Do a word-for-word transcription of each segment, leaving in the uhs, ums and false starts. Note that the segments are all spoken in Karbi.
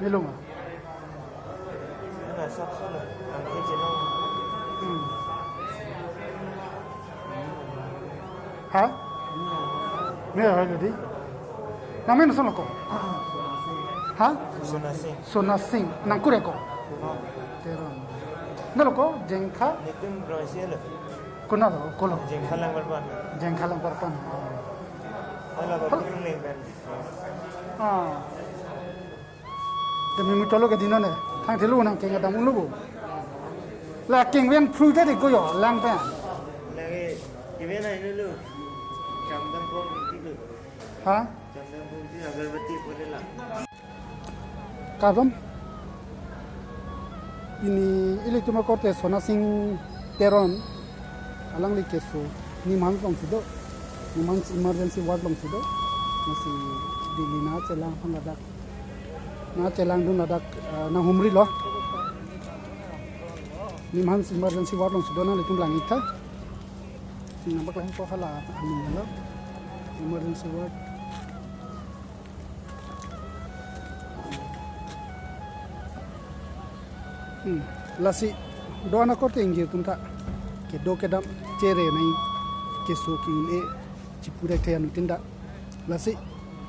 Melo ma? Nang sap solo, nang ke jenong. Hmm. Ha? Me ha lo di. Nang men solo ko? Ha? Sona Singh. Sona Singh. Nang kure ko? Teron. Nalo ko, Jengkha? Netum Bronsia lo. Kona lo, kolo. Jengkha Langparpan. Jengkha Langparpan. Hala ba Hal- Purung Lengpen. Ah. Te mi mu cholo ke dino ne. Thang thelu nang keng adam ulu bu. La keng ven phu ke di ko yo lang pen. Lagi kiven ai nulu. Chamdam pon itu. Ha? Chamdam pon itu agarbatti pon la. Kardom. Pini ilitum akorte Sona Singh Teron alangli keso Nimhans alongsi do. Nimhans emergency ward alongsi do. Lasi Delhi nangchelang aphan ladak. Nangchelangdun ladak, eh, nanghumri lo. Nimhans emergency ward alongsi do, nanglitum lang-ik tha. Nang bak lang ko hala aning lo. Emergency ward. Hmm. Lasi do-an akorte ingjir atum ta kedo kedam chere nai keso ke-un-e chipu dai the anuttin ta. Lasi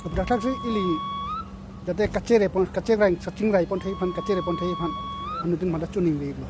aphuthak si ili jate kachere pon, kachere kachingrai pon thai aphan, kachere pon thai aphan anuttin aphan ta choningri lo.